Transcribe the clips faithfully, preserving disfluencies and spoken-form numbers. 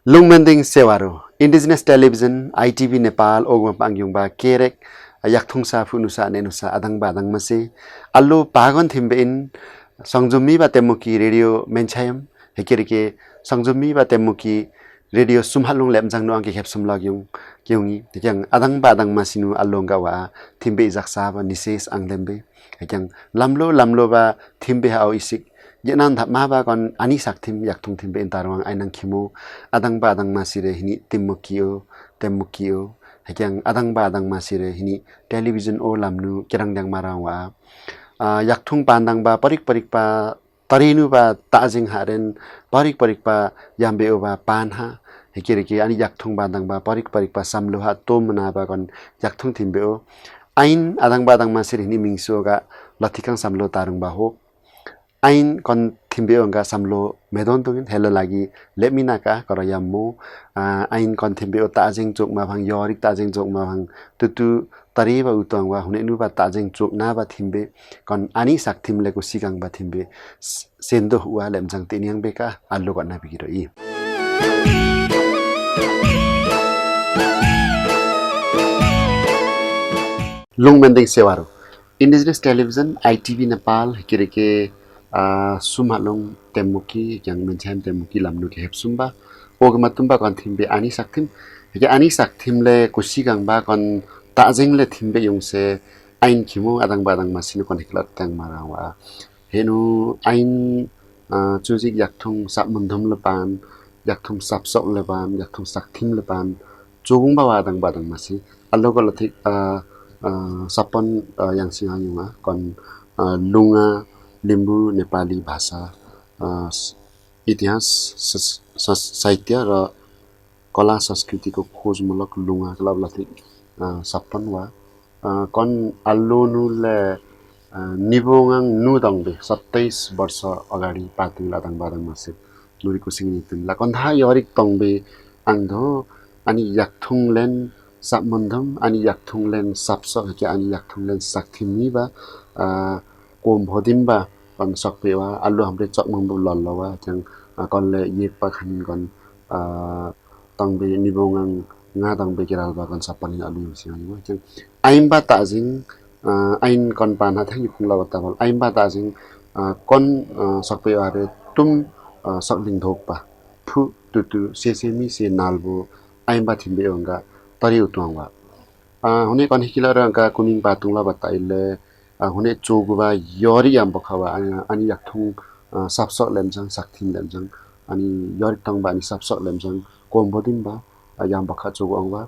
Lungmending sewaro, Indigenous Television, I T V Nepal, ogma pangyungba kerek, yakthungsa phunusa nenusa adangba adangmasi, alo pagon thimbe in, songjumi ba temuki radio menchayam, hekirike, songjumi ba temuki radio sumhalung lemjang no angke hepsum lagyung, kyungi, yang adangba adangmasi nu along gawa, thimbe ijaksa ba nises anglembe, yang lamlo lamlo ba thimbe ha au isik, Jenan thap ma ba kon ani sak thim yakthung thimbe in tarwang ainang khimu, adangba adangmasi re hini timmukio, temmukio, hekyang adangba adangmasi re hini television o lamnu kerang dang marang wa. Ah, yakthung pandang ba parik parik pa tarinu ba tajing haren parik parik pa yambe o ba pan ha, hekirike ani yakthung pandang ba parik parik pa samlu ha tom na ba kon yakthung thimbe o. Ain adangba adangmasi re hini mingsu ga lathikang samlu tarung ba hok. Ain kon thimbe ongga samlo medon tungin helo lagi lemina ka koro yammo. Ah, ain kon thimbe o tajeng chok ma phang yorik tajeng chok ma phang tutu tari ba utong ba hune nu ba tajeng chok na ba thimbe kon ani sak thim le ko sigang ba thimbe s- sendo hua lemjang tiniang beka alo kon na bigiro i. Lungmending sewaro. Indigenous Television, I T V Nepal, hikirike, ah, sumhalung temuki, yang menchen temuki lamnu ke hepsumba. Oge matumba kon thimbe ani sak thim. Hike ani sak thim le kusi gangba kon tajeng le thimbe yungse ain khimu adangba adangmasi nu kon hiklat tang marang wa. Henu ain, ah, chujik yakthung sap mundum lepan, yakthung sap sok lepan, yakthung sak thim lepan, chubung ba wa adangba adangmasi. Alo ko lathik, ah, ah, sapon, ah, yang singa yunga, kon, ah, lunga, limbu, Nepali bhasa, ah, s- itihas, s- s- sahitya ra kola sanskriti ko khojmulok lunga kelap lathik, ah, sapon wa. Ah, kon alo nu le, ah, nibongang nu dongbe, satais borso agari patung la dangba adangmasi. Nuri kusing ni tun. La kon ha yorik tongbe ang do, ani yakthung len sap mundum, ani yakthung len sap sok, hake ani yakthung len sak thim ni ba, ah, kom bhodim ba, kon sok pe wa, alo hamre chok mung bu lol lo wa, jang, ah, kon le yek pa khan kon, ah, tongbe nibongang nga tongbe kiral ba kon sapon ni alo yusing ani wa, jang. Ain ba tajing, ah, ain kon pan ha thang yukung la wa tabal. Ain ba tajing, ah, kon, ah, sok pe wa re tum, ah, sok ling dhok pa. Phu tutu se se mi se nalbu aimba thimbe ongga tari utuang wa. Ah, hune kon hikila rangka kuning patung la bata ile, ah, hune chogu ba yori yam bokha wa ani, ani yakthung, ah, sapsok lemjang, sakthim lemjang, ani yori tang ba ani sapsok lemjang, kom bodim ba, ah, yam bokha chogu ang wa.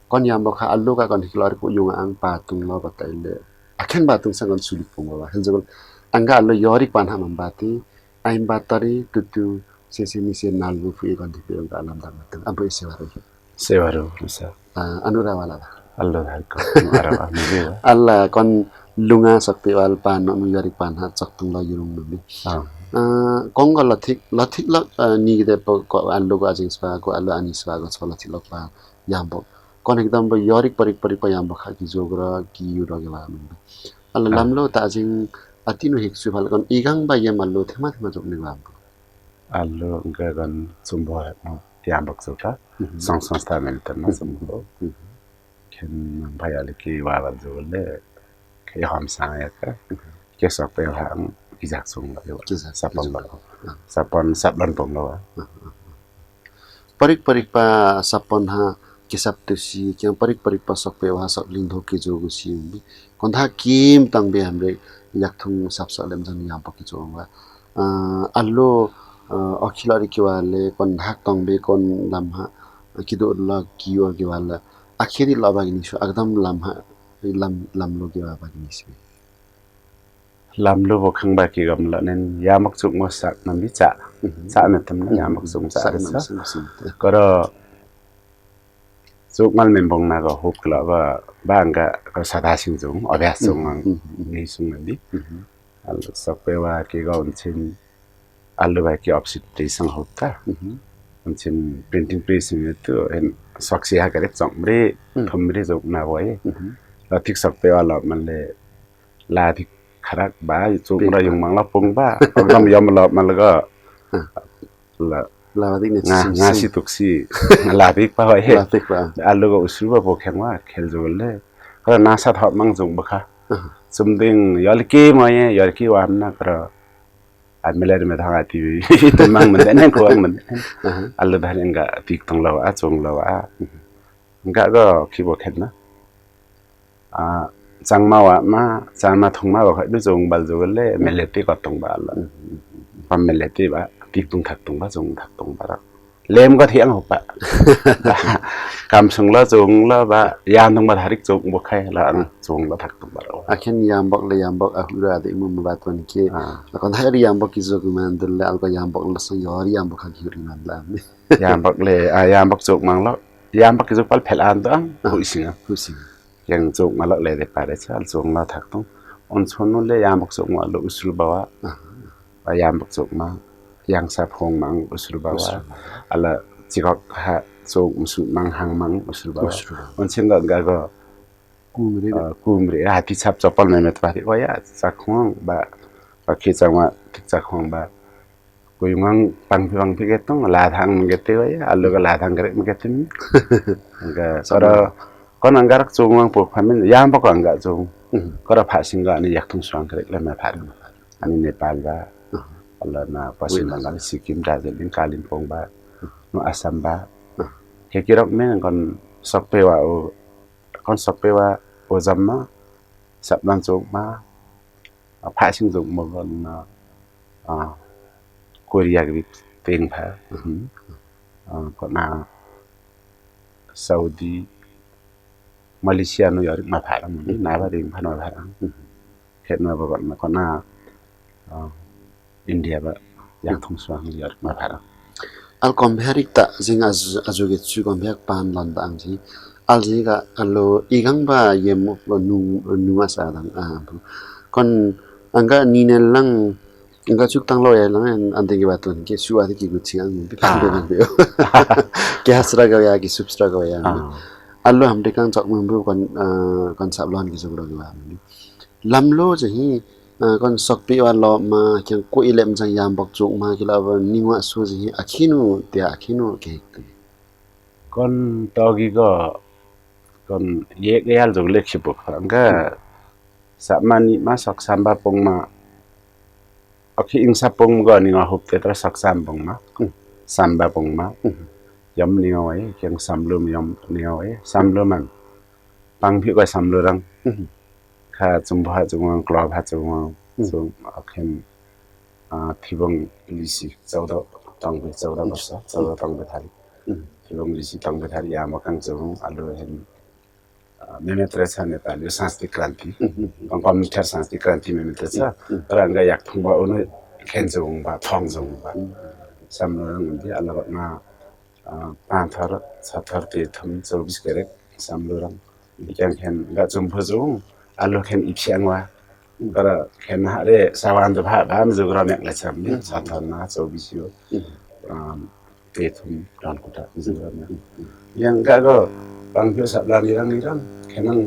Kon yam bokha alu ka kon hikila ri ku yung ang patung la bata ile. Akhen patung sang kon sulik pung wa. Hen jogol angga alu yori pan ha mambati, aimba tari tutu, sesi ni se nalbu phui kon tipi ongka alam dang matang. Ampu isi waru. Se waru, bisa. Ah, anu rawa lala. Allo dharko. Ara anu dewa. Alla kon lunga sakti wal pan no nu yari pan ha chok tung la yurung nu ni. Ah. Ah, kong ko lathik, lathik la, ah, ni de po ko alu ko ajing spa, ko alu ani spa, ko so lathik lok pa yambo. Kon ekdam bo yorik parik parik pa yambo kha ki jogra ki yura ke la nu. Alla lamlo ta ajing atinu hik su phal kon igang ba yam allo thema thema jok ni lam. Allo engke kon sumbo no tiang bak suka. Song song sta mel tan no sumbo. Ken mang phai ali ki wa bal jo le ke ham sa ya ka. Ke sok pe ha ang ki jak sung lo. Sapon lo. Sapon sap lan pom lo. Parik parik pa sapon ha kisap tusi, kiang parik parik pa sok pe wa sok ling dho ke jo gu si umbi. Kon tha kim tang be hamre yak thung sap sok lem jang yang pa ke jo wa. Ah, allo, ah, okhila ri ki wa le kon hak tang be kon lam ha ki do la ki wa ki wa la. Akhiri la ba ni su akdam lam ha lam lam lo ki wa ba ni si. Lamlu bo khang ba ki gam la nen yamak suk mo sak nam bi cha. Cha me tam na yamak suk cha de sa. Koro suk mal mem bong na ko hup kla ba ba ang ka ko sa da sing sung, obya sung ang ni sung nam bi. Al sak pe wa ki ga un chin alu ba ki opsit de sang hup ta. Un chin printing press ni tu en sak si ha ka de chok mri, pham mri suk na bo ye. La thik sak pe wa la man le la thik kharak ba, chuk mra yung mang la pung ba, agam yam la mal ga. La Labadik ne Nga, sisi, nga sisi. Si tuksi. Labik pa wa he. Labik pa. Alu ko usru ba bo kheng wa, khel jogol le. Kala nasa thot mang jong bokha. Aha. Sumding yol ki mo ye, yol ki wa na kala. Amele de me thang ati. Temang men ne ko men. Aha. Alu dhar enga tik tong lawa, jong lawa. Enggak go khibo khetna. A, changma wa ma, changma thungma wa khat du jong bal jogol le, meleti ko tong ba la. Pam meleti ba, tik tung thak tung ba, jong thak tung ba ra. Lem ko thiang ho ba. Kam sung la jong la ba, yan tung ba tharik jong bo khai la ang jong la thak tung ba ra. Akhen yambok le yambok a hura de mu ba ton ke. Ah. La kon hari yambok ki jog man dul le al ko yambok la sang yori yambok ha ki huri man la. Yambok le, a, yambok jog mang lo. Yambok ki jog pal phel an to ang, Ah. Hu ising a. Hu ising. Yang jog ma lo le de pare cha, jog ma thak tung. On sono le yambok jog ma lo usru bawa. Ah. Ba yambok jog ma, yang sa phong mang usru bawa. Usru bawa. Ala chikok ha jog musu mang hang mang usru bawa. Usru bawa. On sing ga ga go. Kumri. Ah, kumri. Ah, ti sap chopal me met pari. Waya, chakhong ba. Ba khi changma, ti chakhong ba. Kuyungang pangpi pangpi ketung, lathang mengkete waya, alu ke lathang kerek mengkete mi. Enggak, sama. Koro, kon anggarak chungang pok pamin, yambok angga chung. Mhm. Koro phasing ga ani yak thung suang kerek le me phar. Ani Nepal ba, Mhm. Ala na Pasim Wih. Bangal, Sikkim, Darjeeling, Kalimpong ba, Mhm. Nu Assam ba. Mhm. Kekirok me kon sokpe wa o, kon sokpe wa o jamma, sapnan chukma, Phasing jong mo kon, ah, Korea gibi teng pha. Mhm. Ah, kona Saudi, Malaysia nu yor ma pha. Mhm. Na ba teng pha no pha. Mhm. Khet no ba kona, kona, ah, India ba yang thong suang yor ma pha. Al compare ik ta jing aju, aju ge chu compare pan lon ta ang ji. Al ji ga alo igang ba yem lo nu, nu asa dang a. Kon angga ni ne lang, angga chuk tang lo ya lang an, an teng ge ba tun ke su a ki gut chi ang. Ah. Ke hasra ga ya, ke substra ga ya. Ah. Alo ham de kang chok mum bu kon, ah, kon sap lon ki jong lo ga. Lam lo je hi, ah, kon sokpi wa lo ma, kyang ko ilem jang yambok juk ma, ki la ba ning wa su je hi, akhinu, tia akhinu ke. Kon togi ko, kon yek yal jong lek sipuk. Angka, Hmm. Sap ma ni ma sok samba pung ma. Akhi ing sap pung ko ning wa hup te tra sok sam pung ma. Hmm. Samba pung ma. Hmm. Yom ning wa ye, kyang samlum yom ning wa ye, samlum man. Pang phi ko samlu rang. Hmm. Kha chum pha chum wang, klo pha chum wang, Hmm. chum akhen, ah, thibong lisi, chauda tong be, chauda Hmm. Basa, chauda tong be thari. Hmm. Thibong lisi tong be thari, ya makang chum, alu hen, ah, meme tresa Nepali, Sanskrit Kranti. Hmm. Pang pam mithar Sanskrit Kranti meme tresa. Hmm. Rangga yak thong ba, unu khen chum ba, thong chum ba. Hmm. Samlu rang undi, alu na, ah, panthar, sathar, tetham, chobis kerek, samlu rang. Ikan khen ga chum pha jung, alu khen ipsiang wa. Bara khen ha re sawan do pha, ba mi jung ra mek la cham ni, Hmm. Sathar na, chobis yo. Hmm. Um, tetham, ran kuta, mi jung ra mek. Hmm. Yang ga go, bang phi sap la ni rang ni rang, khen ang,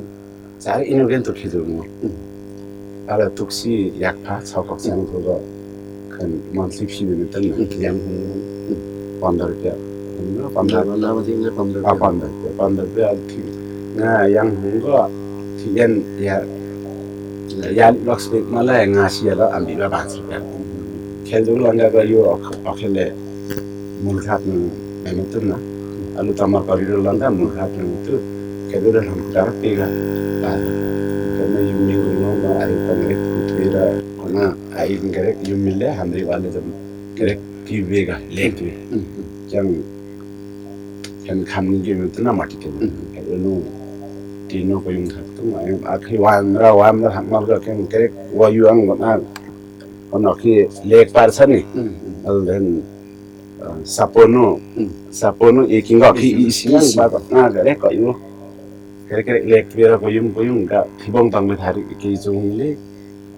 sari inu gen tu khi jung. Hmm. Ala tuksi yak pha, sao kok sang tu go. Khen monthly fee ni tan na, Hmm. yang hung, Hmm. pondro rupiah. Hung na, pondro Pondro, pondro, pondro, pondro Ah, rupiah. Pondro rupiah, pondro rupiah, al thi. Nga yang hung go, thi yan, ya, ya, lok spek mala, nga si ya lo, ambi ba bang si kan. Khel du lang ga go yo, ok, ok le. Mulkhat nang, nang itu na. Alu tamar kari do landa, mulkhat nang itu. Kedo da lang kudar pega. Ah, kena yumi gulong ma, ai pangre kutira. Kona, ai ngere yumi le, hamri wale jam. Ngere ki vega, le tu. Hmm. Jang, kan kham ni yumi itu na mati ke. Hmm. Kedo nu, tino ko yung khat tu, ai, akhi wan ra, wan ra, hamal ka, kan ngere, wa yuang kona. Kono ki lek par sani. Hmm. Al den, ah, saponu. Hmm. Saponu e kinga ki Isi. Isi yang Isi. Ba na gare ko yu. Kere kere lek bera ko yung ko yung ga thibong tang be thari ki jung le.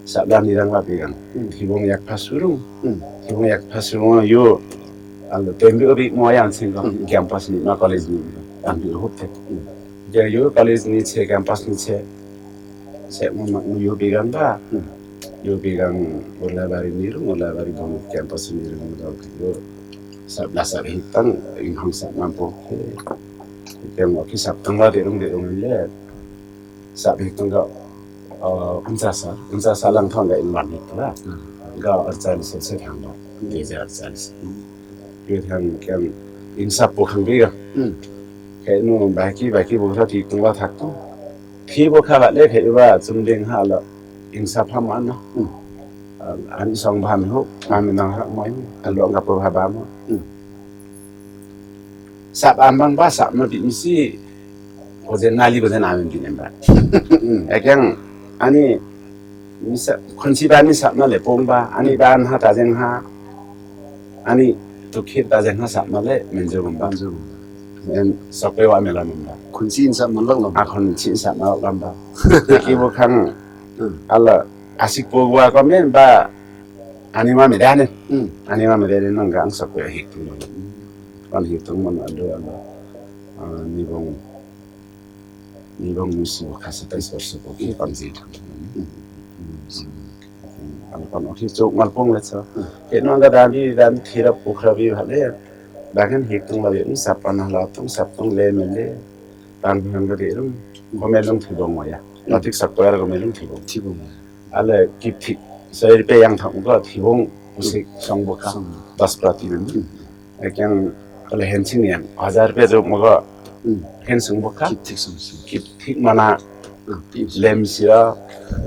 Sap la ni rang la pegang. Hmm. Thibong yak pha surung. Hmm. Thibong yak pha surung yo. Al tembe ko bi mo yang sing ko Hmm. campus ni ma college ni. Ambi hup te. Hmm. Ja yo college ni che campus ni che. Sek mo mak mo yo bigang ba. Hmm. Yo bigang Ulabari ni rung, Ulabari bang campus ni rung, yo. Sap la sap hik tang, ing hong sap nam po ke. Kem o ki sap tang la de rung de rung le. Sap hik tang ga, eh, unsa sa, unsa sa lang thong ga in wan hik la. Ga arsa ni se se thang ba. De se arsa ni se. Ke thang kem ing sap po khang bi ga. Hmm. Ke nu ba ki, ba ki bo sa ti tang la thak tang. Thi bo kha ba le ke ba sum ding ha la. Ing sap ha ma na. Hmm. An song ba mi ho, ba mi nang ha ma. An lo ga po ha ba ma. Hmm. Sap am bang ba sap ma bi mi si. Ko zen nali ko zen am bi nem ba. Hmm. Ekyang ani mi sa, khon si ba mi sap ma le pong ba, ani ba an ha ta zen ha. Ani tu khit ta zen ha sap ma le men je bang ba. Men je bang ba. Men sok pe wa me la nem ba. Khon si in sap ma lak lam. A khon si in sap ma lak lam ba. Ki bo khang. Hmm. Ala asik po wa ko men ba. Ani ma me dane. Hmm. Ani ma me dane nang gang sok pe hik tung. Kan hik tung man ado ado. Ah, ni bong. Ni bong musi bo khasa tai sor sor bo ki kan ji thang. Hmm. An kan o ki chok ngal pong le sa. Hmm. Ke nang ga dan di dan thira pukra bi ha le. Bagan hik tung la bi sap an la tung sap tung le me le. Tang hang ga de rung. Ko me lung thi bong wa ya. Hmm. Latik sap ko ya ko me lung thi bong. Thi bong. Ale kip thik. Soi pe yang thang ko thi bong. Usik song bo kha. Song. Das prati ni. Ekyang ale hen sing yang. Hajar pe jo mo ko. Hmm. Hen song bo kha. Kip thik song sing. Kip thik mana. Hmm, kip. Lem sia.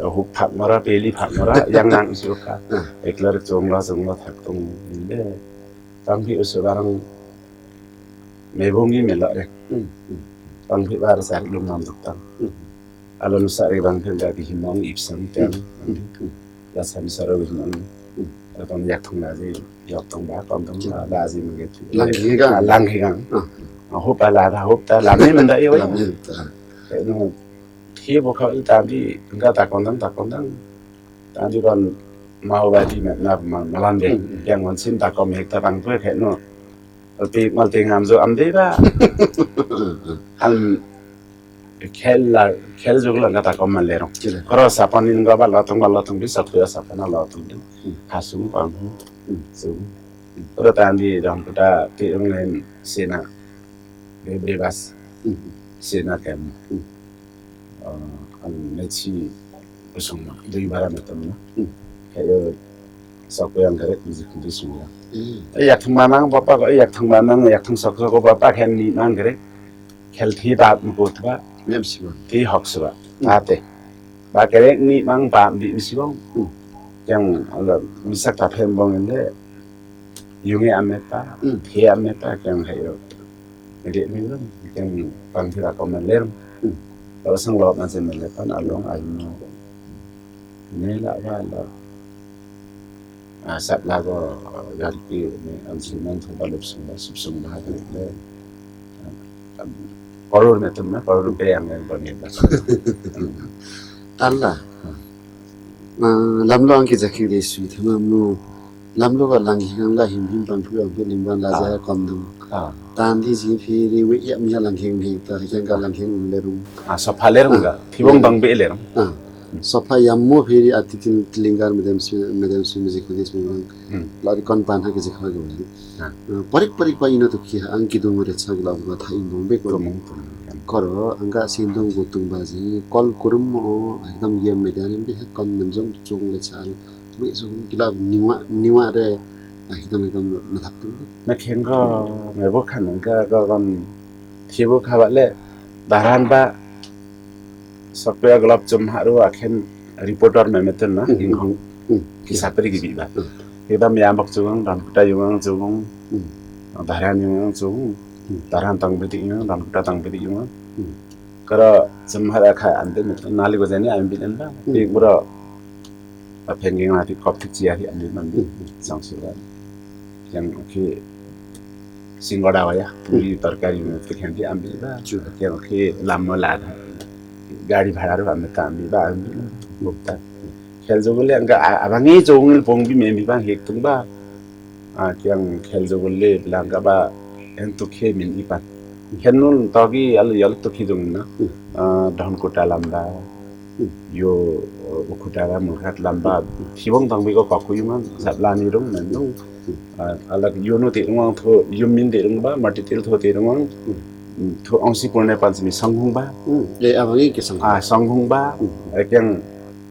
Hup phak mara, peli phak mara, yang nang sia kha. Hmm. Eklar jong la jong la thak tung. Inde. Tang phi usu barang. Me bong ni me la re. Hmm. Tang phi bar sa lum nam duk tang. Hmm. Alon sa re bang phi ga di himong ipsang tang. Hmm. Hmm. La san sa re himong. Hmm. Atong yak thong la ji, yak thong ba, tong thong la, la ji mangge tu. Lang hi gang. Ah, lang hi gang. Ah. Ah, hop ala da, hop ta, la me manda yo. La me manda. Eh, no. Thi bo kha i ta di, nga ta kon dang, ta kon dang. Ta di kon mau ba di me, na, ma, malan de. Hmm. Yang wan sin ta kon hek ta bang tu, khe no. Alti, malti ngam jo am de ba. Am, Khel la, khel jug la nga ta kom man lerong. Chile. Koro sapan in ga ba la tong ba la tong bi sap ya sapan la tong bi. Hmm. Hasung pang. Hmm. Sung. Koro tandi dong kuta ti ong len sena. Be be bas. Hmm. Sena kem. Hmm. Eh, an mechi kusung ma. Dui bara metam na. Hmm. Kayo sok yang kare music di sung ya. Hmm. Eh, yak thung manang bapa ko, eh, yak thung manang, yak thung sok sok bapa khen ni nang kare. Khel thi bap mi kut ba. Mem si bang. Thi hok si ba. Hmm. Ate. Ba kerek ni mang bap di mi si bang. Hmm. Yang ala misak ta phem bang ende. Yunge ame pa. Hmm. Thi ame pa yang hayo. Ede mi bang. Yang pang thi la ko ma ler. Hmm. Kalau sang lo ma se me le pan along ayo. Ne la ba la. Ah, sap la ko, ah, yar ki ne, am si man thong ba lup sung ba, sup sung ba, ne, ne. Am, koror me tum na, koror pe yang ne, ba ne, ba. Tala. Hmm. Ah, lam lo ang ki jaki le sui, thema mu. Lam lo ba lang hi gang la him him bang phu ang pe lim bang la ja kom dong. Ah. Tan di ji phi ri wi ya mi ya lang hing hing, ta hing ka lang hing le rung. Ah, sap ha le rung ga. Ah. Thi bong bang be le rung. Ah. Sopha yammo phiri ati tin tilingar medem si, medem si music kudis memang. Hmm. Lari kon pan ha kisi khawa gawai. Ah. Ah, parik parik pa ino to ki ang kidung re chang la ba tha indung be ko. Tumung tumung. Koro angka sindung gutung baji kol kurum mo ekdam yem medan be kon menjong chung le chal. Be sung kila niwa niwa re ekdam ekdam mathak tung. Na khengo mebo khan angka ko kon thibo khawa le daran ba. Sokpe glop chum haru akhen reporter me meten na, hmm, inghong, hmm, kisapri gibi ba. Hmm. Kita me ambak chungang, dan kuta yungang chungang, hmm, daran yungang chungang, hmm, daran tang beti yungang, dan kuta tang beti yungang. Hmm. Kara chum har akha ande meten, nali ko jani am bin enda, hmm, ti mura, apeng ging ati kop tik chia hi ande man bin, hmm, sang suran. Yang ki singora waya, puri, hmm, torkari me puri handi ambi ba. Chu. Yang ki lammo la da. Gari bhara ro ambi ta ambi ba ambi. Bukta. Khel jogole angka a-, abangi jogol pong bi me mi bang hek tung ba. Ah, yang khel jogole langka ba en tu khe min ipan. Khen nun togi al yal tu khi jung na. Hmm. Ah, don kota lam da. Yo, eh, ukhu dara mukhat lamba, thibong tangbi ko kaku yungang, sablani rung, nandung. Eh, alak yo no ti rung ang tho, yumin ti rung ba, mati til tho ti rung ang. Tho angsi purne pansimi sanghung ba. Hmm. Le abangi ke sanghung. Ah, sanghung ba. Hmm. Eh, kyang,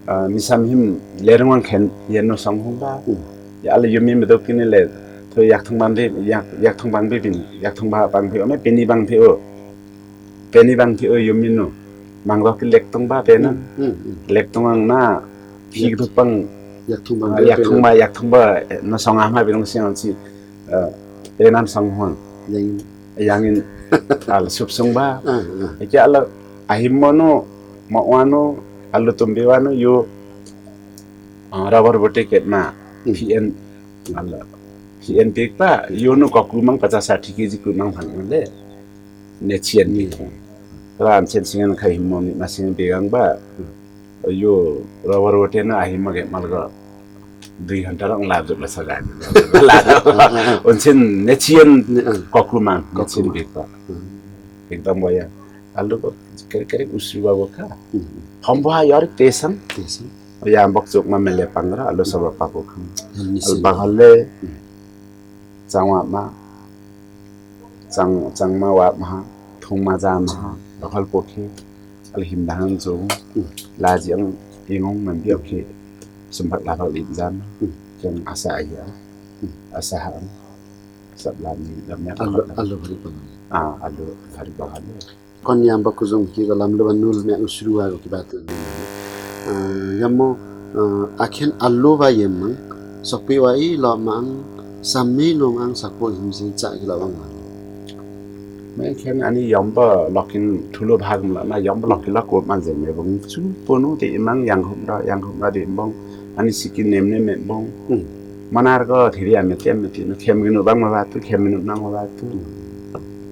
eh, nisam him lerung ang khen, yen no sanghung ba. Hmm. Ya ala yumin bedok kini le, tho yak thong bang bi, yak, yak thong bang bi bin, yak thong ba bang bi, ome pini bang bi o. Peni bang thi o yum minu. Mang rok ki lek tong ba penan. Hmm, hmm, hmm. Lek tong ang na. Phi duk bang. Yak thung bang. Ah, yak thung ba, yak thung ba, eh, na song ama binong siang si. Eh, penan song huang. Yang in. Yang in. Al sup sung ba. Ah, ah. Eke ala ahim mono, ma wano, alu tumbi wano, yo. Ah, rubber bote ket ma. Hmm. P N. Ala. P N pek ba, yo no kok lumang pachas sati keji kumang phang le. Ne chien bi. Hmm. Ran chen singan khai himon ni masing bi gang ba. Hmm. Yo, rubber bote na ahim ma ke mal ga. Dui ghanta rong la jok la sagan. La jok. On chen ne chien. Ne, ah. Kok lumang, ne chien bi ba. Hmm. Ekdam boya. Alu ko kere kere usu ba boka. Hmm. Hom bo ha yor tesang. Tesang. Ya bok jok ma mele pangra, alu saba paku kham. Hmm. Al bahale. Hmm. Changwa ma, chang, changma wa ma, thongma ja ma, bakhal pokhe, al him dahang jo, hmm, laji ang ingong man biok khe, sumpak lapak lim jam, hmm, jang asa ahi ang, hmm, asa ha ang, sab lami lamnya alu, bakhal. Alu hari bang. Ah, alu hari bang alu. Kon yamba kujung ki ga lam luba nul me usru wa ki batu. Ah, yammo, ah, akhen alu ba yemmang, sokpi wa i lo mang, sammi lo mang, sakpo him sing cha ki lo bang mang. Me khen ani yamba lokin thulu bhag mla na yamba lokin la ko man jeng me bang chu ponu te imang yang hum da, yang hum da de bang. Ani sikin nem nem me bong. Hmm. Manar ko thiri ame tem me tin khem ginu bang ma batu, khem ginu nang ma batu.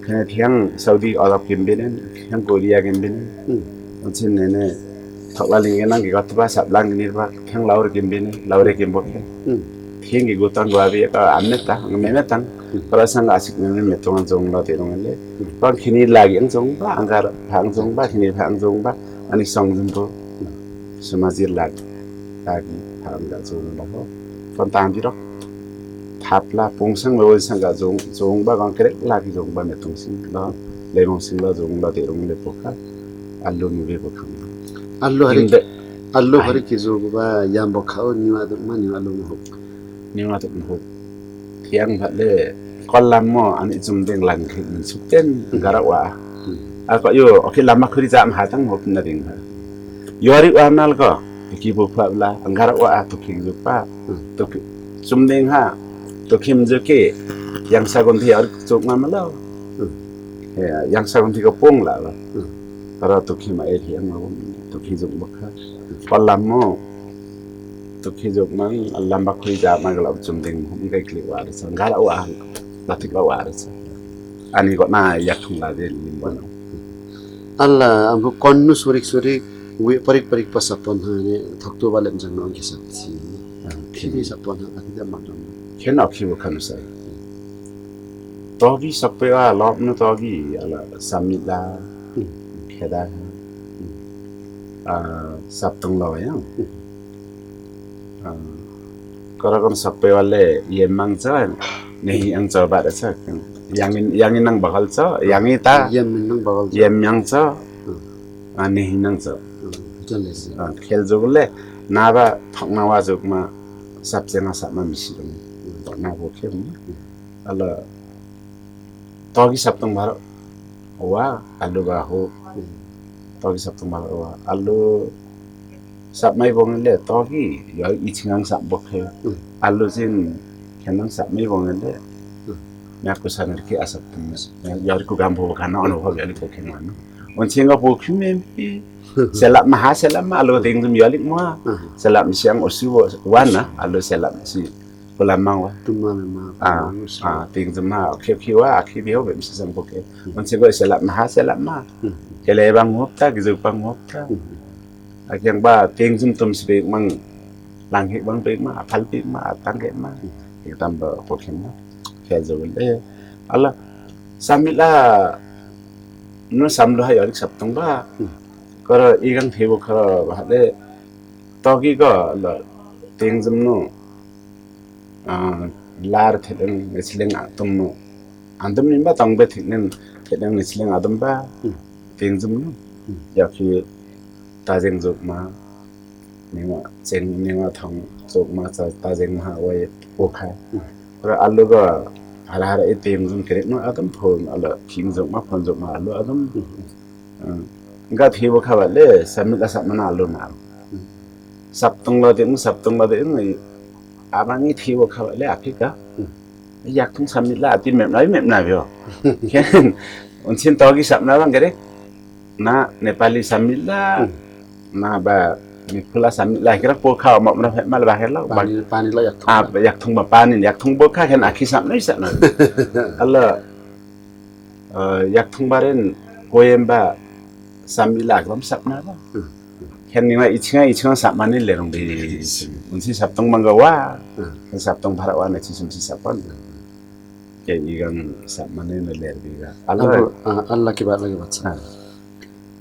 Khe thiang Saudi Arab kim binen, thiang Korea kim binen. Hmm. Ansin nene thok la ling nang ki got ba sap lang ni ba thiang laur kim binen, laur kim bok. Hmm. Thiang ki gutan gua bi ka amet ta, me me tang. Hmm. Para sang asik nene me tong jong la te rong le. Hmm. Bang khini lagi ang jong ba, angkar phang jong ba, khini phang jong ba, ani song jong bo. Hmm. Sumajir lagi. Lagi, haram ga jong ba ho. Kon tang di rok. Thap la, pung sang lo, sang ga jong, jong ba, gong kerek lagi jong ba, me tung sing lo, le mong sing lo, jong lo, de rong le poka. Alu nu le poka. Alu hari, inde, alu hari ki jong ba, yam bo khao, ni wa duk ma, ni wa lu ho. Ni wa duk ho. Thiang phat le, kol lam mo, ani jum deng lang khik min suk ten, hmm, gara wa. Hmm. Ako yo, oke lama khuri jam ha tang ho, na ding ha. Yori wa nal ko. Ki bu pha bla, angkar wa a tukhi ju pa. Hmm. Tukhi. Sum ding ha. Tukhi mju ki. Yang sagon thi ar chuk ma malo. Hmm. Ya, yang sagon thi ko pung la la. Hmm. Tara tukhi ma e thi ang ma bung. Tukhi ju ma kha. Palam mo. Tukhi ju ma lam ba khui ja ma gala sum ding. Ngai kli wa sa. Angkar wa. Latik la wa sa. Ani ko na yak thung la de ni mo. Ala, ambu kon nu surik surik, wi parik parik pa sapon ha ne, thok tu balem jang nong ki sap si. Ah, khini sapon ha, ati da mak nong. Khen ok ki bu khan sai. Togi sape wa lop nu togi, ala, samila, hmm, kheda, hmm, ah, sap tong lo ya. Hmm. Ah, kara kon sape wale yem mang cha, nehi ang cha ba da cha. Yang in, yang in nang bakal cha, yang in ta. Yem in nang bakal cha. Yem yang cha. Hmm. Ah, nehi nang cha. Hmm. Jan le si. Ah, khel jog le, na ba thok na wa jog ma, sap che na sap ma misi dong. Hmm. Na bo khe. Hmm. Ala, togi sap tong bar wa, alu ba ho. Hmm. Togi sap tong bar wa, alu sap mai bong le, togi, ya i chingang sap bok he. Hmm. Alu sin, khenang sap mai bong le. Hmm. Nya ku sanar ki asap tong, ya, ya ku gam bo kana, ono ho, ya ku khenang. On chinga bo ki mem pi. Selap maha, selap ma, alu ting tum ya lik ma. Hmm. Selap siang osu wana, alu selap si. Kulamang wa. Tumang ma. Ah, kulamang si. Ah, ting tum ha, oke, oke wa, oke, biho, bem sesang poke. Hmm. Mun si ko selap maha, selap ma. Hmm. Kele bang hop ta, gizu bang hop ta. Hmm. Akiang ba, ting tum tum si bek mang, langhi bang bek ma, apal bek ma, atang ke ma. Hmm. Itam ba poke ma. Kele jawel, eh, ala, samila, nu samlo ha yorik saptang ba. Hmm. Koro igang thibo khara hale togi ko la tengjum no, ah, lar thedeng ngesleng atum no. Antum nimba tongbe thedeng, thedeng ngesleng atum ba. Hmm. Tengjum no. Hmm. Yakhi tajeng jokma, ningwa cheng, ningwa thong jokma, ta, tajeng ma wai bokha. Hmm. Koro alu ko hara hara e tengjum kere no atum phon, alu khing jokma, phon jokma, alu atum. Hmm. Ga thibo khaba le, samit la sap mana alu na. Saptung la ding, saptung la ding, abang i thibo khaba le, aphi ka. Yakthung samit la, ati mep na, mep na bio. Ken, unsin togi sap na bang kere. Na, Nepali samit la, na ba, Miphula samit la, kira po kha, ma, ma, ma, ba, kela, ba. Pani, pani la yakthung. Ah, yakthung ba, pani, yakthung bo kha, ken akhi sap na, sap na. Ala, eh, yakthung baren koyem ba samit la gram sap na ba. Hmm. Khen ni ma ichinga ichinga sap mani lerung de. Unsi sap tong mangga wa. Hmm. Khen sap tong bharak wa na chi sum si sap pan. Ke igang sap mani na ler bi ga. Allah. Abu, ah, Allah ki bat lagi bat sa. Ah.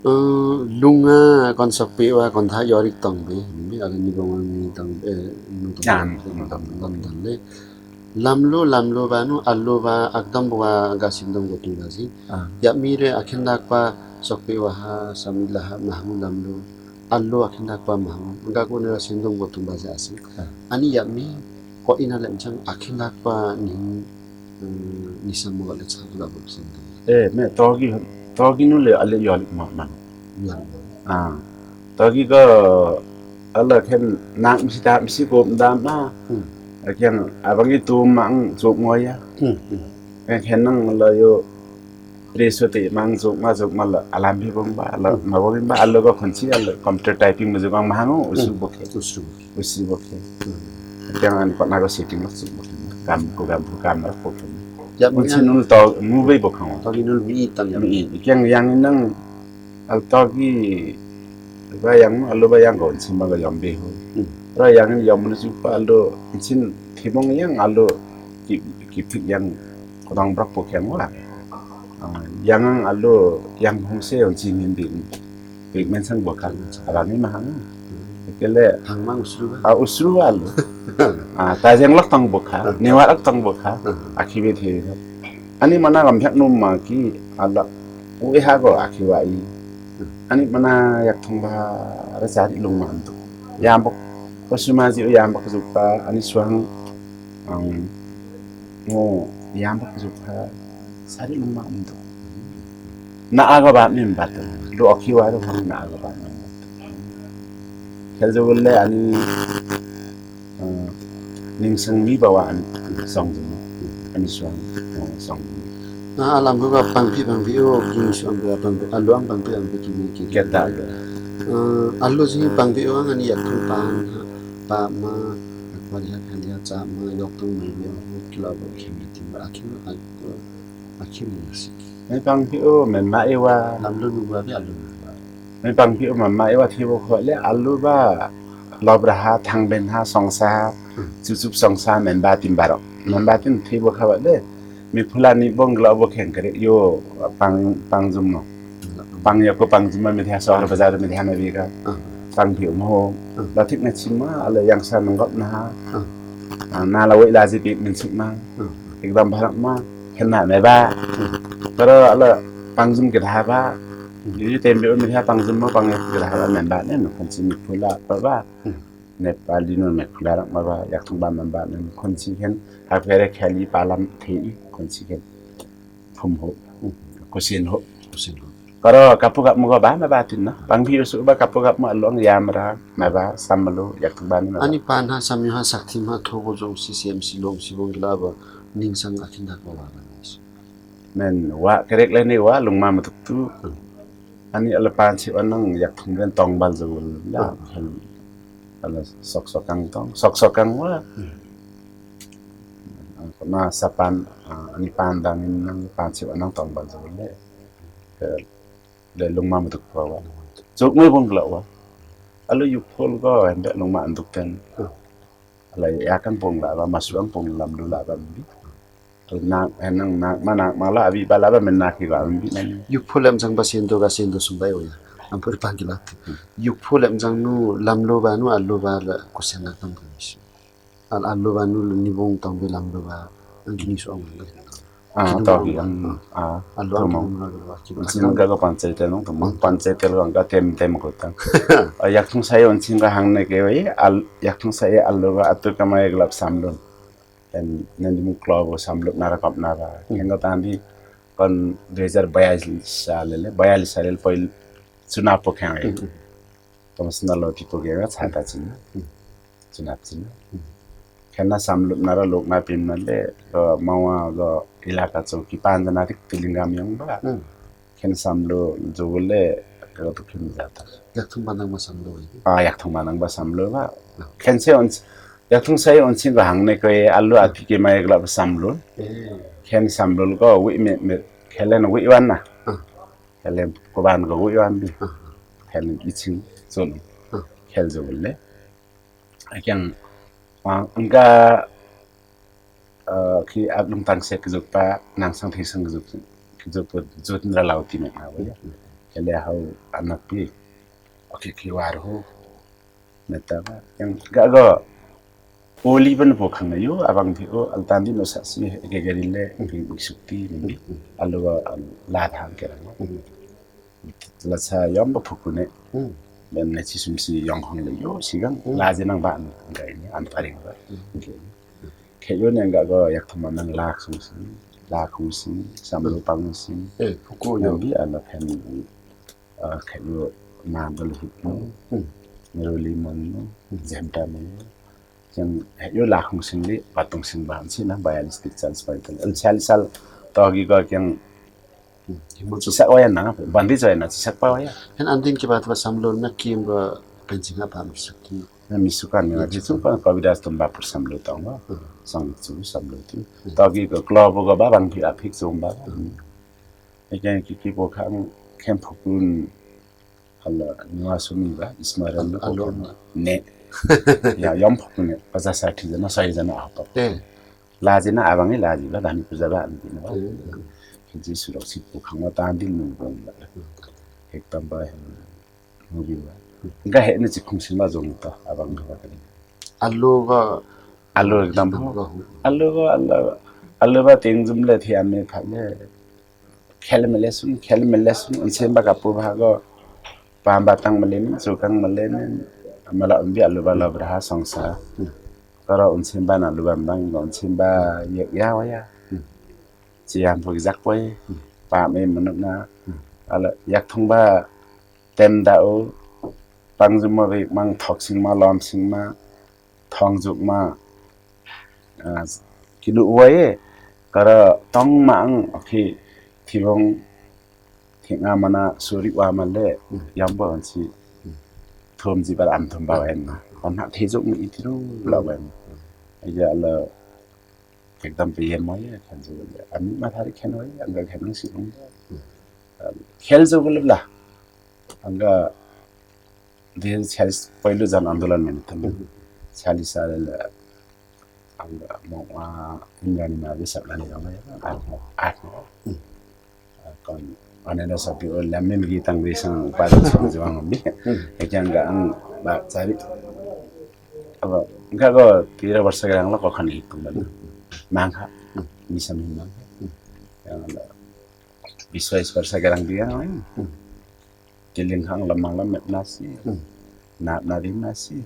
Eh, lunga kon sokpe wa kon tha yorik tong be. Bi ala ni gong ni tong, eh, nu tong. Yan, nu tong. Lam tong le. Lamlu, lamlu ba nu, alu ba, akdom ba, ga sindong gotung ba si. Ah. Yami re, akhen dak ba, sokpe wa ha, samit la ha, mahu lamlu. Alu akhen dak ba, mahu. Ga ko ne sindong gotung ba si asi. Ah. Ani yami, ko ina lemchang, akhen dak ba, ni, eh, ni sam mo le chang la bo sindong. Eh, me, togi, togi nu le, ale yolik ma, man. Lamlu. Ah. Togi ko, ala khen, nak misi, tak misi, ko, dam, ah. Hmm. Akiang abang itu mang juk ngoya. Hmm, hmm. Khen nang la yo preso te mang juk ma juk ma la alam bi bong ba la ma bong ba alo ba khonsi alo computer typing ma juk ang ma hango usu bokhe. Usu. Usu bokhe. Hmm. Yang an kona ko setting la juk bokhe. Kam ko kam ko kam ra bokhe. Ya, unsin nul to mu bai bokhang. To nul mi tang ya. Mi yang yang nang Al togi ba yang, alu ba yang gon sim ba ga yom be ho. Hmm. Ra yang yom na ju pa alu sin thimong yang alu ki, ki phik yang kodang brak po khem wa. Ah, yang ang alu yang hong se yon sin hin bin. Big men sang bo kan. Ala ni ma hang. Kele hang mang usru ba. Ah, usru alu. Ah, ta jeng lak tang bo kha. Ni wa lak tang bo kha. Hmm. Akhi be the. Ani mana gam phek num ma ki ala u e ha go akhi wa i. Ani mana yak thong ba ra sa ri lung ma antu. Yam bok ko suma ji u yam bok ju pa ani suang ang ngo yam bok ju pa sa ri lung ma antu. Na aga ba nim bat. Lu akhi wa ru hang na aga ba nim bat. Khel ju le ani Ah, ning sang mi ba wa an song jing. An suang, ah, song jing. Na alam ba pangpi pangpi o king suang ba pangpi alu ang pangpi ang pi kini kini. Keta. Ah, alu jing pangpi o ang ani yak thong pan ha pa ma kwali ha khali ha cha ma yok thong ma bi o kila ba khem di tim ba akhim akhim ni si. Mai pangpi o men ma ewa. Lam lu nu ba bi alu nu ba. Mai pangpi o mama ewa thibo kho le alu ba lob raha thang ben ha songsa ha chuchup songsa memba tin barok memba tin thibo kha ba le mi phula ni bong gla bo kheng kare yo pang pang jum no pang yo ko pang jum ma mi thia sohar bazar mi thia na bi ka pangpi o mo la thik na chim ma ala yang sa nang gop na ha na la wei la ji pik min suk na ekdam bharak ma khen na me ba karo ala pang jum ke tha ba Jadi tembe o mitha pangjum ma pangyak kira hala memba ne no khonsi miphula pa ba. Nepali no miphula rak ma ba yak thong ba memba ne khonsi khen ha phere khali palam thei khonsi khen. Phum ho. Kusin ho. Kusin ho. Karo kapu kap mo ba ma ba tin na. Pangpi o su ba kapu kap mo along yam ra ma ba sam lo yak thong ba ne ma ba. Ani pan ha sam yo ha sakthi ma tho bo jong si sem si long si bong gila ba ning sang akhin dak ba ba. Men wa kerek le ni wa lung ma mutuk tu. Ani ala pan si wanang yak thung den tong bal jul la. Ala sok sokang tong sok sokang wa. Na sapan ani pan dang in nang pan si wanang tong bal jul le. Le lung ma mutuk wa. Juk me bung la wa. Alu yuk phol ko en de lung ma anduk ten. Ala ya kan pung la ba masu ang pung lam du la ba bi. Nak enang nak ma nak ma la abi ba la ba men nak ki ba bi nan. Yuk phol em sang ba siento ga siento sung bai wa ya. Ang pur pangkila. Yukphu lemjang nu lamlo ba nu alo ba la kusen na tang kami si. Al alo ba nu ni bong tang be lamlo ba ang kini so ang. Ah, tau ki ang. Ah, alo ang kini ma lo ba ki. Unsing ga ga panchayat nong tamo panchayat ga ang ga tem tem ko tang. Ah, yak thung sai unsing ga hang ne ke wai al yak thung sai alo ba atu kamai glap samlo. Dan nani mu club samlo nara kap nara. Yang ga tandi kon dua hajar bayalis sal le bayalis sal le poi Chunap po khang ai. Tong sna lo ti po ge ga chata chin. Chunap chin. Khenna samlup nara lok na pim na le, go mawa go ilaka chowki pan jana tik tilingam yong ba. Khen samlo jo le, go to khen jata. Yak thung manang ba samlo. Ah, yak thung manang ba samlo ba. Khen se on, yak thung sai on sin ba hang ne ko alu ati ke mai gla ba samlo. Khen samlo go wi me me khelen wi wan na. Khelen ko ban go wi wan bi. Khelen iching so no. Khel jo le. Akyang, ah, angka, ah, ki aklung tangse kejut pa, nangsang thisang kejut, kejut pa, jut nra lau ti mek na waya. Kele hau anak pi, oke ki war ho. Neta ba, yang ga go, oli ban po khang na yo, abang pi o, altan di no sa si, ege gari le, pi sukti, pi, alu ga, alu la thang ke rang. Lasa yom ba phukune. Ben ne chi sum si yong khong le yo sigang. Laje nang ba an ga ini an paring ba. Khe yo ne ga go yak thama nang lak sum si. Lak khong si. Samlo pang si. Eh, phuku yo. Yang bi ala phen. Ah, khe yo ma ba lu hip no. Meroli man no. Jemta man no. Yang khe yo lak khong si li patung si ba si na bayalis tik chance pa itu. El sal sal togi go yang Chisak waya na, bandi joy na, chisak pa waya. Hen andin ki bat ba samlo na kim ba penjing apa misuk ki. Na misukan na, chisuk pa Kavidas tum ba pur samlo tong ba. Sang chu samlo tu. Togi ko club ko ba bang pi apik sum ba. Eken ki ki bo khang kem phukun. Hala nua sumi ba, Ismail alo ne. Ya, yom phukun ne, paja sati jana, sai jana apa. Laji na abangi laji ba, dani puja ba ani na ba. Kinji surok sipu khangwa tandi nung bong ba. Hektam ba, mubi ba. Ga he ne chikhung sin ba jong ta, abang ba kali. Alo ba, alo ekdam ba. Alo ba, alo, alo ba ting jum le thi ame pha le. Khel mele sun, khel mele sun, unsem ba kapu ba go. Pam ba tang mele min, sukang mele min. Mala umbi alu ba lo braha songsa. Karo unsem ba na lu bam bang, unsem ba ya ya wa ya. Cian pagi jak poi. Pa me menuk na. Ala yak thung ba tem da u. Pang jum ma rik mang thok sing ma lom sing ma. Thong juk ma. Ah, kinu uwa ye, kara tong ma ang, okay, thibong, thinga mana, suri wa ma le, yam ba si, thum ji bar am thum ba wen ma. On ha thi juk mi itiru, la wen. Aja la, ekdam pe yen ma ye, khen juk le. Ami ma thari khen wa ye, angga khen si lung. Khel juk le la. Angga, Dua hajar salis poilu jan andolan mene thamu. Salis sal le ang mo wa Indrani ma bi sab lani rong ya. Atmo, atmo. Kon anenda sapi o lamim gi tang bi sang pa song juang bi. Ekang ga ang ba sari. Aba ga go tira barsa garang lo ko khan hitung ban. Mangkha. Misam hin mangkha. Yang la. Biswa iswa sa garang dia. Kiling khang lamang lam met nasi. Nap nari nasi.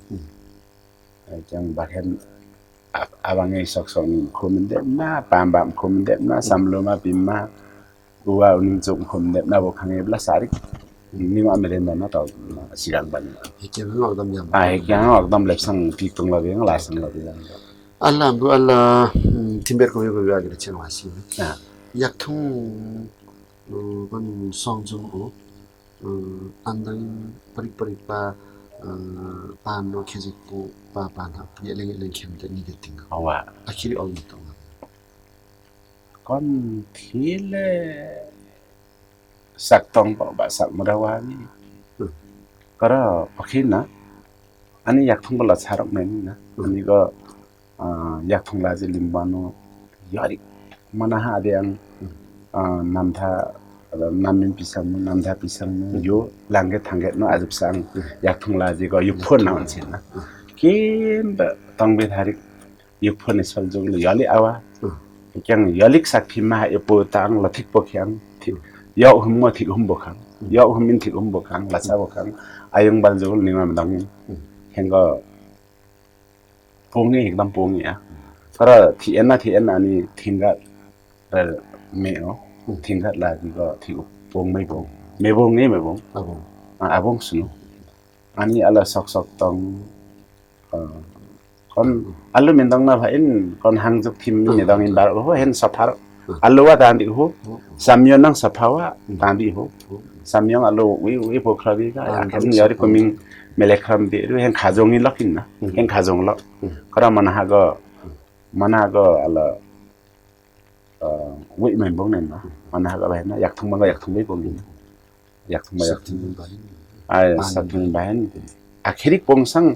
Jang bahen abang ai sok sok ni kumin dep na, pam bam kumin dep na, samlo ma pim ma, uwa uning chuk kumin dep na, bo khang ai bla sarik. Ni ma meren na tau sigang ban. Hekyang ngok dam yam. Ah, hekyang ngok dam lep sang tik tung la beng, la sang la beng. Ala bu ala, hmm, timber ko bi ba gre chen wasi. Yak thung, hmm, ban song jung o. Andang parik parik pa, pan no khejik pu pa pan ha pi eleng eleng khem te ni de ting. Awa. Akhiri ol ni tong. Kon thile sak tong ba ba sak mudawani. Kara akhir na. Ani yak thung bala sarok nai ni na. Ani go Ah, yak thung la je limba no yari. Mana ha de ang, ah, namtha Ala nam min pisang mu, nam da pisang mu, yo langge thangge no ajib sang, yak thung la ji go, yo phone na onsin na. Kim ba tong be tharik, yo phone ni sol jung lo yali awa. Kyang yalik sak phim ma yo po tang la thik po kyang, thik. Yo hum mo thik hum bo khang, yo hum min thik hum bo khang, la sa bo khang, ayung bal jung ni ma dang. Heng go, pung ni, ekdam pung ni ya. Kara thi en na, thi en na ni thinggat ra me o. Thinggat la di go thi pung me pung. Me pung ni me pung. Abong. Ah, abong sunu. Ani ala sok sok tong. Ah, kon alu mendang na phain, kon hang juk thim mendang in bar ho hen saphar. Alu wa tandi ho. Samyon nang saphawa tandi ho. Samyon alu wi wi po khrabi ka. Ah, akhir ni yari saphawa. Kuming melek khram di ru hen khajong ni lok in na. Hen khajong lok. Kara mana ha go, mana ha go ala, eh, wi main bong nen na. Mana ha go ba hen na, yak thung bang yak thung bai bong nen. Yak thung ba yak thung. Ai, sathung ba hen. Akhirik bong sang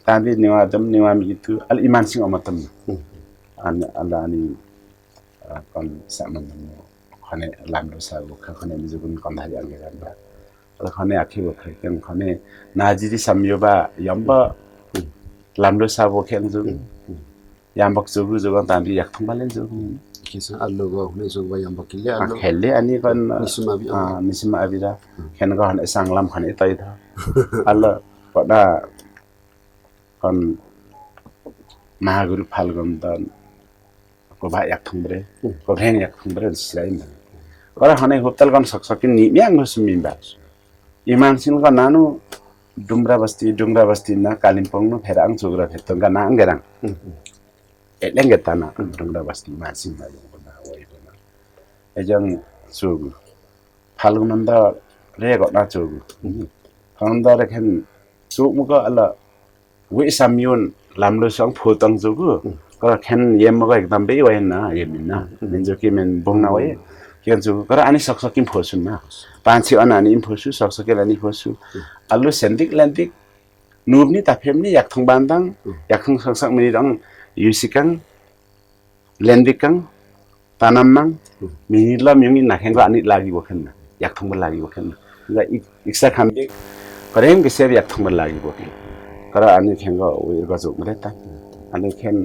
tandi niwa dam niwa mi itu, al iman sing omatam. An, ala ani, eh, kon sa man khane lam lo sa bu kha khane mi jukun kon ha yang ge kan ba. Ala khane akhi bu kha kyang khane na ji di samyo ba yam ba lam lo sa bu kyang ju. Yam bak ju gu ju kan tandi yak thung ba len ju. Kisa alu go ne ju ba yam bak kile alu. Khele ani kon. Nisima bi. Ah, nisima abi da. Khen go khane sang lam khane tai da. Ala ko da kon Mahaguru Phalgun dan. Ko ba yak thung bre, ko reng yak thung bre, silai ma. Kara hane hotel kon sok sok ni mi ang sum mi ba. Iman sin ko nanu Dumra Basti, Dumra Basti na Kalimpong no phera ang sugra phetong ka na ang gerang. Eleng ge tana Dumra Basti iman sin ma yung ko na wai ko na. Ejang sug. Phalgun nanda re ko na sug. Phalgun nanda re khen sug mu ko ala Wi samyon lamlo song photang jugu. Kara khen yem maga ekdam bei wai na, yem na. Min joki men bong na wai. Kian jugu. Kara ani sok sok kim phosun na. Pansi ana ani im phosu, sok sok ani phosu. Alu sendik lendik. Nubni tapemni yakthung bandang, yakthung sok sok mini dang yusikang. Lendikang, tanam mang, mini lam yung ina khen ko ani lagi bo khen na, yakthung bo lagi bo khen na. Nga ik, iksa khambi, koreng bise yakthung bo lagi bo khen. Kara ani khen ko wir ko juk mare ta. Ani khen,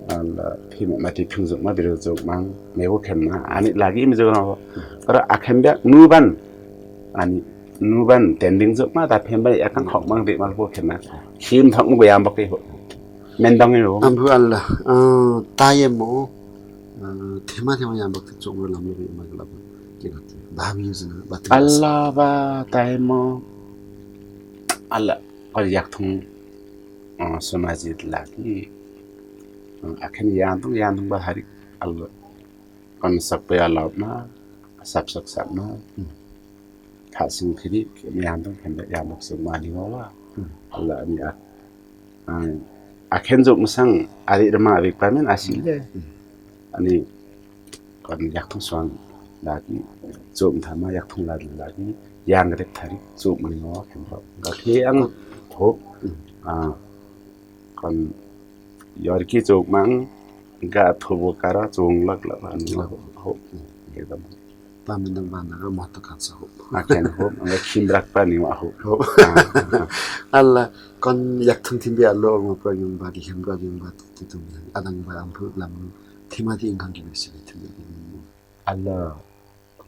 ala, phim mati phim juk ma, bir juk mang, me bo khen na, ani lagi mi juk na bo. Kara akhen bia nuban, ani nuban tending juk ma, ta phem ba yakang hok mang de mal bo khen na. Khim thok mo yam bo ke ho. Mendang yo. Ambu Allah, eh, taye mo, eh, thema thema yam bak chok lo lam lo ma la. Kina babi zina batu. Allah ba taye mo. Allah, kor yakthung, eh, somajit lagi. Eh, akhen yantung, yantung ba hari Allah. Kon sak pe Allah ma, sap sak sap ma. Tha sing khiri, mi yam dong khen yam bak sing mani wa wa. Allah ani a. Akhen juk musang ari rema abik pamen asile. Ani kon yakthung suang lagi, juk thama yakthung lagi lagi, yang rek thari juk mani wa khen ba. Ga khe ang hop. Ah, kon yor ki juk mang ga thubu kara chung lak lak ani hop. Ekdam. Pamindang bana ga moto kansa ho. Aken ho, anga khindrak pani wa ho. Ho. Ah. Allah, kon yakthung thimbi Allah, ma pra yung ba di hem ga yung ba tu tu yang. Adang ba amphu lam thima di ingkang ki bisi thimbi. Allah,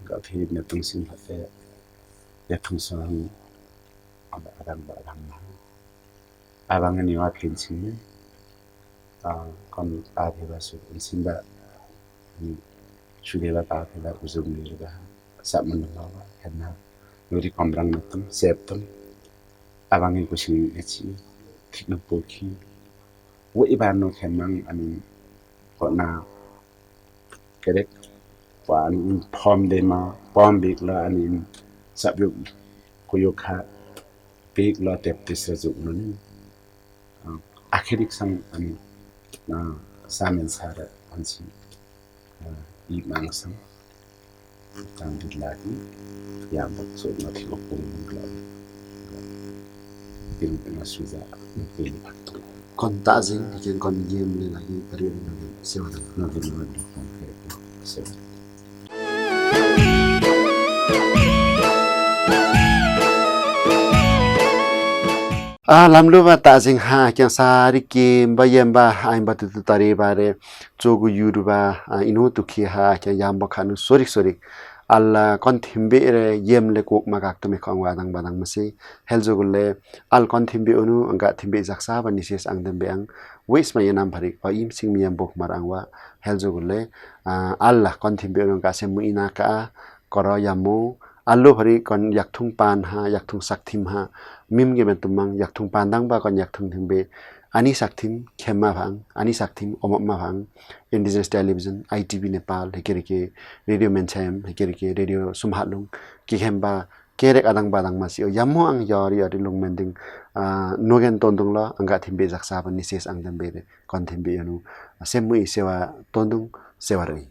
ga thi ne tung sin ha te. Yakthung sang. Ada adang ba adang. Abang ni wa phin sin. Ah, kon ta the ba su sin ba. Sudela ta thela ujung ni ba, sa man la ba, kena. Nuri kombrang natum, septum. Abang in kusing eci, thik no poki. Wo iban no kemang, ani, kona, kerek, wa ani in pom de ma, pom bik la, ani in, sap yuk, kuyuk ha, bik la tep tis la juk no ni. Ah, akhirik sang ani, ah, samen sara ansi, ah, i mang sang, tang dit lagi, ya bak so na thiko pung lagi. Pil na suza, pil bak tu. Kon ta jing, diken kon yem le lagi, tari na sewa na. Na di na di kon ke sewa. A lamlu ba ta jing ha kyang sari kim ba yem ba ain ba tu tu tari ba re chogu yu du ba a inu tu khi ha kyang yam ba khanu sorik sorik. Ala kon thimbe re yem le kok ma gak tu me khong wa dang ba dang masi. Hel jogu le al kon thimbe unu angga thimbe jaksa ba nisis ang dem be ang. Wis ma yenam pharik o im sing mi yam bok mar ang wa. Hel jogu le a ala kon thimbe unu angga semu ina ka a koro yamu. Alu phari kon yakthung pan ha, yakthung sakthim ha. Mim ge ben tumang, yakthung pan dang ba kon yakthung thimbe. Ani sakthim khema phang, ani sakthim omop ma phang. Indigenous Television, I T V Nepal, heke reke, Radio Menchem, heke reke, Radio Sumhalung, kikhem ba, kerek adang ba dang masi o. Yamu ang yor yor lung mending, a, nogen tondung lo, angga thimbe jaksa ba nisis ang thimbe re, kon thimbe yanu. Semu i sewa tondung, sewa roi.